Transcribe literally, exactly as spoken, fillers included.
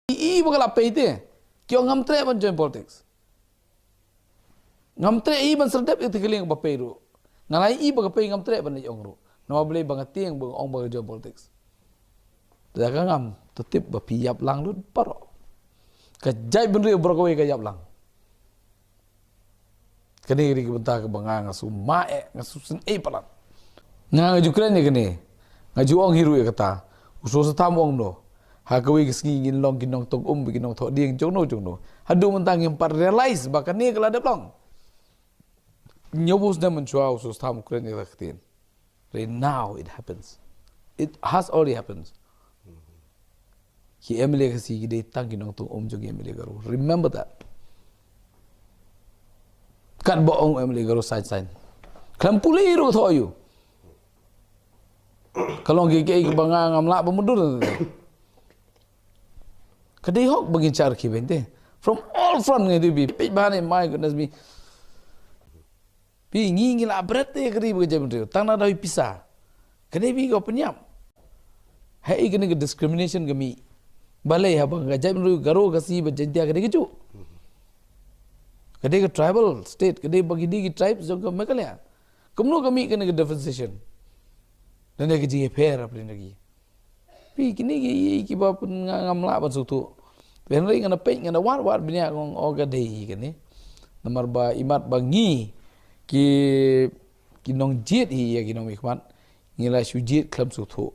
i ba ka la pei te. Ki ong ngam treh ban join politics. Ngam treh i ban serdep ïa ka thikliang ba pei ruh. Nga la i ba ka pei ngam treh ban ïong ruh. Namar balei ba nga tieng ba ong ba ka join politics. Te ka ngam, te tip ba phi ïap lang lut baroh. Ka jaitbynriew baroh kawei ka ïap lang. Kane ka dei ka bynta kaba nga nga shu ma eh, nga shu sngewsih palat. Nga nga ju kren ïa kane. Nga ju ong hi ruh ïa kata. U Soso Tham u ong kumno. Ha kawei ka sngi ngin long ki nongtong um, ki nongthoh dieng, jongno jongno. Haduh mynta ngim pat realize ba kane ka la dep long. Hynñiewphew snem mynshuwa u Soso Tham u kren ïa kata ka ktien. Right now it happens. It has already happens. Ki M L A Khasi ki dei tang ki nongtong um jong ki M L A Garo. Remember that. Katba ong M L A Garo sign, sign. Khlem pule ruh thoh ïa u. Ka long ki, ki, kiba nga ngam lah ban mutdur. Ka dei hok ba ngin shah rkhie beiñ te. From all front ngi dei bi peit ba ne, my goodness me. Phi, ngi ngi la bret te ka ri ba ka jaitbynriew. Tang na daw ïa pisa. Ka dei phi ka pynïap. Hei, kane ka discrimination ka mih. Balei haba ka jaitbynriew Garo, Khasi bad Jaiñtia ka dei kajuh. Ka dei ka tribal state, ka dei ba ki dei ki tribes jong ka Meghalaya. Kumno ka mih kane ka differentiation? Lane ka jingïapher hapdeng jong ki. Phi, kine ki, ki, kiba pyn nga ngam lah ban sngewthuh. Hynrei ngan da peit, ngan da wad wad bniah, nga ong o ka dei hi kane. Namar ba imat ba ngi ki, ki nongjied hi ïa ki nongmihkhmat, ngi la shu jied khlem sngewthuh.